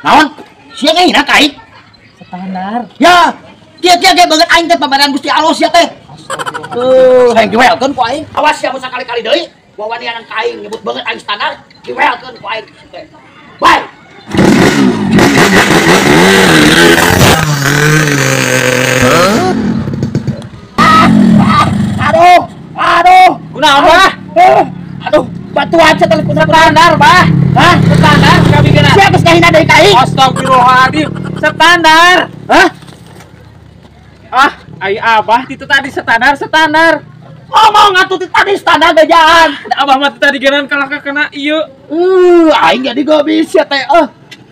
Naon? Sia ngahina ka aing? Standar. Ya, kieu-kieu ge beungeut aing teh pabaran Gusti Allah sia teh. Tuh, hayang diwelkeun ku aing. Awas sia mun sakali-kali deui, wawanianan ka aing nyebut beungeut aing standar, diwelkeun ku aing teh. Bye. Aduh, aduh. Kunaon, Bah? Aduh, batuan sia teh standar, Bah. Hah? Standar kabigena. Sia geus ngahina deui ka aing. Astagfirullahaladzim. Standar. Hah? Ah, ai abah itu tadi standar, standar. Ngomong atuh ti tadi standar bejaan. Abah mah tadi genan kalah kena ieu. Aing jadi gak bisa teh.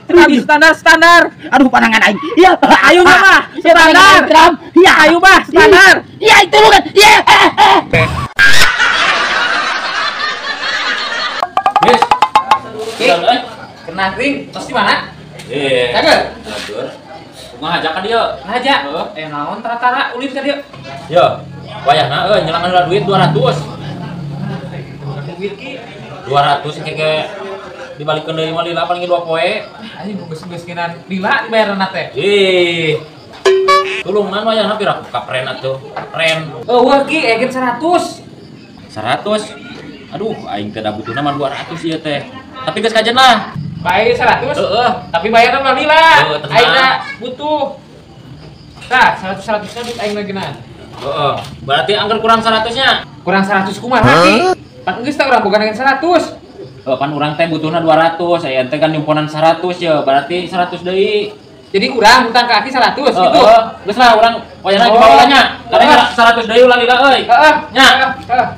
Tadi standar, standar. Aduh, pandangan aing. Iya, ayo mah standar. Iya, ayo mah standar. Iya, itu lu kan. Iya. Yes. Kena ring, terus di mana? Iya. Kagak? Kumaha ajak ka dieu? Ngajak. Eh naon tara-tara ulin ka dieu? Yo, wayahna euy nyelangan heula duit 200. Duit ki 200 keke dibalikeun deui mah lila paling 2 poe. Anjing geus-geus ngeunaan lila dibayarna teh. Ih. Tulungan wayahna pira kapren atuh. Pren. Eueuh ki egeun 100. 100. Aduh, aing teh da butuhna mah 200 ieu teh. Tapi geus kajen lah. Bayar 100. Heeh, tapi bayarna mah lila. Aing butuh. Tah, 100-100-nya duit aing lagi na. Heeh. Berarti anggar kurang 100-nya. Kurang 100 kumaha ki? Pan geus teh urang boga dengan 100. Heuh, pan urang teh butuhna 200, aya teh kan nyumponan 100 ya, berarti 100 deui. Jadi urang hutang ka aki 100 gitu. Heeh, geus lah urang wayahna dibawa nya. Karena 100 deui ulah lila euy. Heeh, nya. Heeh.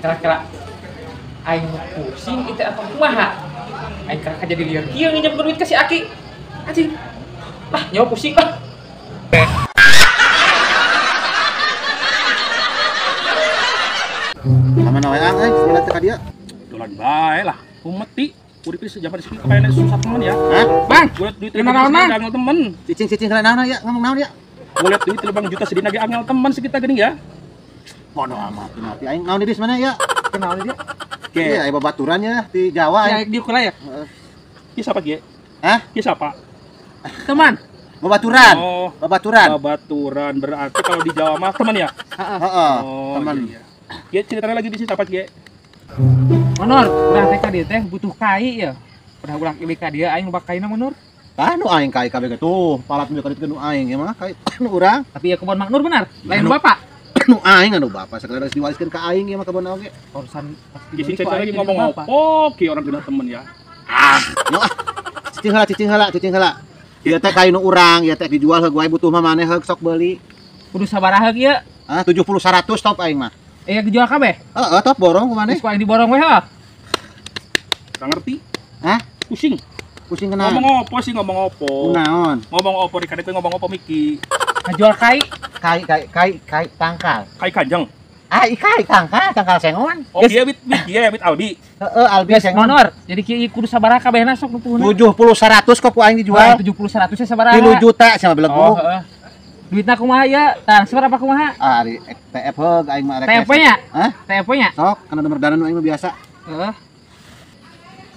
Kira-kira aing pusing itu atau kumaha? Aing kakak jadi liar kieu nginjem duit ke si Aki. Anjing. Lah, nyawa pusing lah. Kamana wae ang euy, sebelah teh ka dieu. Dolan bae lah. Umeti urip zaman sini kayaknya susah teman ya. Hah? Bang, gue liat duit naon Mang? Angel temen. Cicing-cicing heula naon ya, ngomong naon ya? Gue liat duit lebang juta sedina ge angel temen sekitar geuning ya. Bodoh amat mati aing naon di mana ya? Kenal dia. Iya, aya babaturannya di Jawa. Ya, di kula ya. Heeh. Ki siapa Ki? Hah? Ki siapa? Teman. Babaturan. Oh, babaturan. Babaturan berarti kalau di Jawa mah teman ya? Heeh. Oh, teman. Iya. Ki ceritanya lagi di sini siapa Ki? Menur, urang teh ka dieu teh butuh kai ya. Pernah urang ilik ka dieu aing loba kaina Menur. Tah nu aing kai kabeh tuh, palat nu ka ditu nu aing ya mah kai nu urang. Tapi ya kebon Mak Nur benar, lain bapak. Nu aing anu bapak sekadar diwariskeun ka aing ieu mah kebon oge. Urusan pasti si Cece lagi ngomong opo ki orang kena temen ya. Ah, no ah. Cicing heula, cicing heula, cicing heula. Ieu teh kai nu urang, ieu teh dijual heug wae butuh mah maneh heug sok beuli. Kudu sabaraha ieu? Ah, 70 100 top aing mah. Eh dijual kabeh? Heeh, top borong ku maneh. Geus ku aing diborong we heuh. Enggak ngerti. Hah? Pusing. Pusing kenapa? Ngomong opo sih, ngomong opo? Naon? Ngomong opo di kadek ngomong opo Miki? Ngajual kai. Kai kai kai kai tangkal. Kai kanjeng. Ah, kai tangkal, tangkal sengon. Oh, iya wit wit iya wit Albi. Heeh, Albi sengon. Monor. Jadi kieu kudu sabaraha kabehna sok nu puhuna? 70 100 kok ku aing dijual. 70 100 nya sabaraha? 3 juta sama beleguk. Oh, heeh. Duitna kumaha ya? Transfer apa kumaha? Ah, ari TF heug aing mah rek. TF nya? Hah? TF nya? Sok, kana nomor dana nu aing mah biasa. Heeh.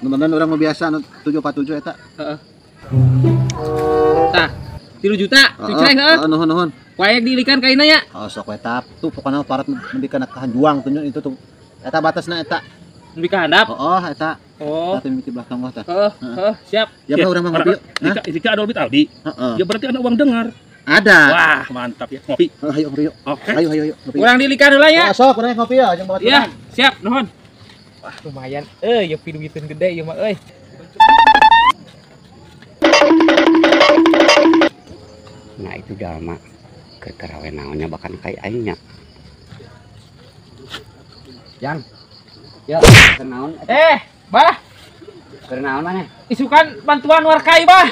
Nomor dana urang mah biasa nu 747 eta. Heeh. Tah, 3 juta, cucreng heeh. Heeh, nuhun nuhun. Wae diilikan kaina nya. Oh, sok we tap. Tuh pokona parat nepi kana kahanjuang tuh itu tuh. Eta batasna eta. Nepi ka handap? Heeh, eta. Oh. Eta mimiti belah tonggoh tah. Heeh, heeh, siap. Ya mah urang mah ngopi. Jika ada Albi Aldi. Heeh. Ya berarti ada uang dengar. Ada. Wah, mantap ya. Ngopi. Ayo ngopi yuk. Oke. Ayo ayo ayo. Ngopi. Urang diilikan heula ya. Oh, sok urang ngopi ya jeung babaturan. Ya, siap, nuhun. Wah, lumayan euy, ya duiteun gede ieu mah euy. Nah, itu jalma keur karawe naonnya bahkan kai aingnya. Jang. Ya, keur naon? Eh, Bah. Keur naon maneh? Isukan bantuan war kai, Bah.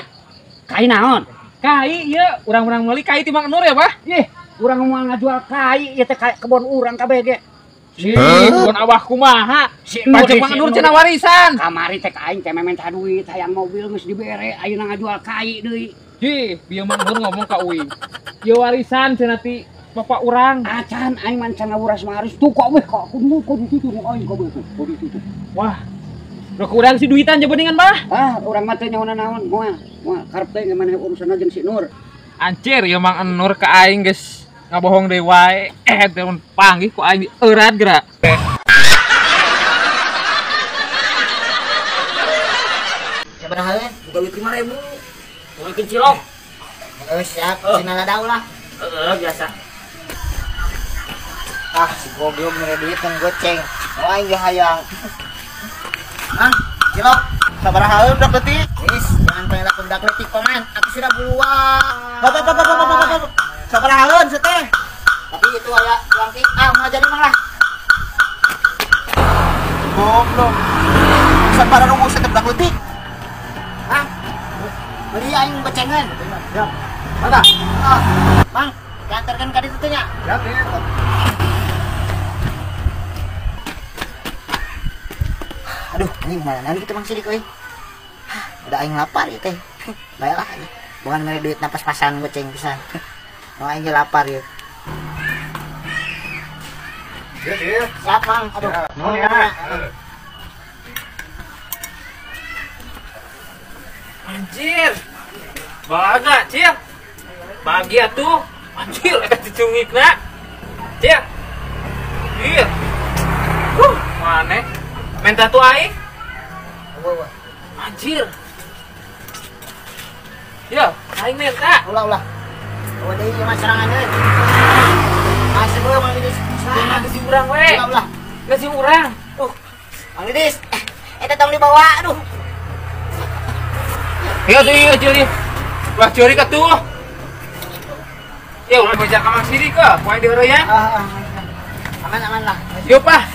Kai naon? Kai ieu urang-urang meuli kai ti Mang Nur ya, Bah? Ih, urang moal ngajual kai ieu teh kebon urang kabeh ge. Si, kebon abah kumaha? Si Nur, Pajak Mang Nur cenah warisan. Kamari teh ka aing teh minta duit hayang mobil geus dibere, ayeuna ngajual kai deui. Ji, bieu Mang Nur ngomong ka uing. Ieu warisan cenah ti bapak urang. Acan aing mah can ngawuras maris tuh kok weh kok kudu kudu kitu nu aing kabeh tuh kudu kitu. Wah. Rek urang si duitan jaboningan bah. Ah, urang mah teh nyaho naon, moal. Moal karep teh maneh urusanna jeung si Nur. Anjir, ieu Mang Nur ka aing geus ngabohong deui wae. Teh mun panggih ku aing eurat geura. Sabaraha we? Buka duit 5.000. Mungkin cilok. Geus siap, sina ladau lah. Heeh, biasa. Ah, si goblok mere duit kan goceng. Oh, aing ge hayang. Mang, cilok. Sabaraha budak leutik? Wis, jangan pengen budak leutik paman. Aku sudah buang. Bapak. Sabaraha sia teh? Tapi itu aya uang tik. Ah, mau jadi mang lah. Goblok. Sabaraha nunggu sia budak leutik? Mang, beli aing gocengan. Siap. Mangga. Ah, Mang, diantarkan ka ditu teh nya. Siap, ya. Aduh, ini mana gitu Mang Sidik euy. Udah aing lapar ieu teh. Baiklah, bukan mere duit napas-pasan goceng pisan. Mau aing ge lapar ieu. Iya, Siap, Mang. Aduh. Nuhun ya. Anjir. Baga, Cil. Bahagia tuh. Anjir, eta cicungikna. Cil. Iya. Maneh minta tuh aing. Anjir. Ya, aing minta. Ulah, ulah. Bawa deui ieu mah serangan euy. Masih gua Mang Didis. Ah, geus urang we. Ulah, ulah. Geus urang. Mang Didis, eta tong dibawa, aduh. Iya tuh, iya cili. Wah, curi ka tuh. Ya, ulah baca ka Mang Sidik ka. Poe diheureuyan. Aman, aman lah. Yo, Pak.